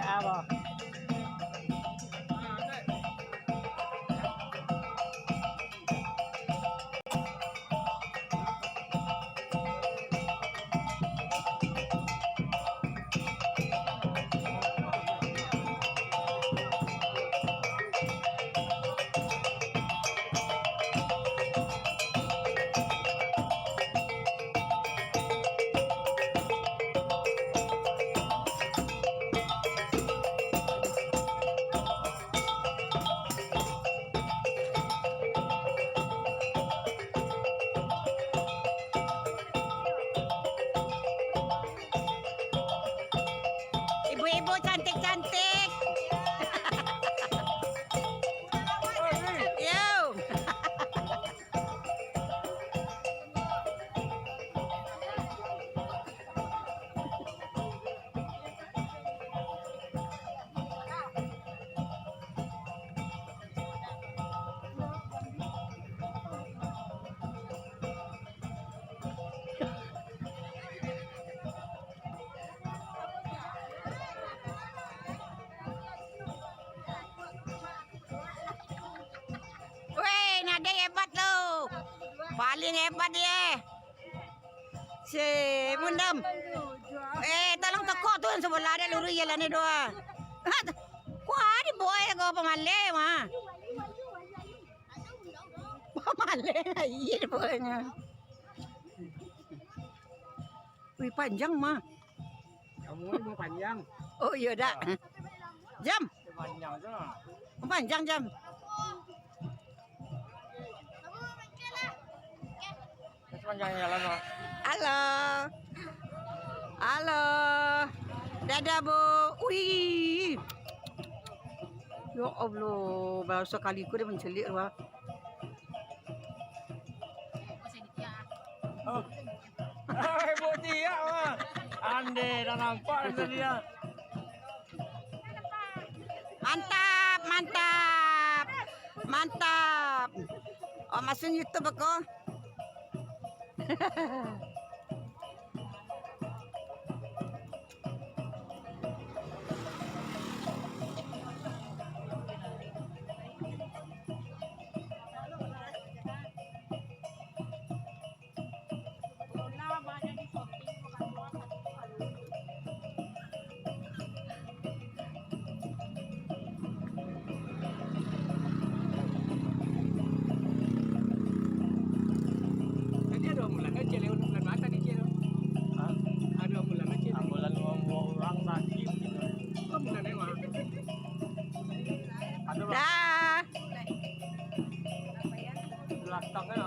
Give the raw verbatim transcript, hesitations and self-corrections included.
Apa? Ibu-ibu cantik-cantik. Yo. Weh, Nadai hebat tu. Paling hebat dia. Si Mundam. Eh, tolong tokok tu yang sebelah ada lurus jalan ni doa. Kuah di boy ko pamaleh mah. Pamaleh, iya boy nya. Wih, panjang mah. Kamu ni mau panjang. Oh, iya dak. Jam. Panjang tu lah. Panjang jam. Sepanjang jalan, Mak. Halo. Halo. Dadah, Bu. Wih. Ya Allah, baru sakali ko dia mancelik, wah. Oh. Hai, Bu Tia, wah. Ande, dah nampak dari tadi, ya. Mantap, mantap. Mantap. Oh, masuk YouTube ko. Tadi ado ambulan kecil, lewat bulan mata kecil. Hah? Ado ambulan kecil. Ambulan mambawa urang sakik gitu. Kok ambulan lewat? Ado, Bang. Dah. Belakangnya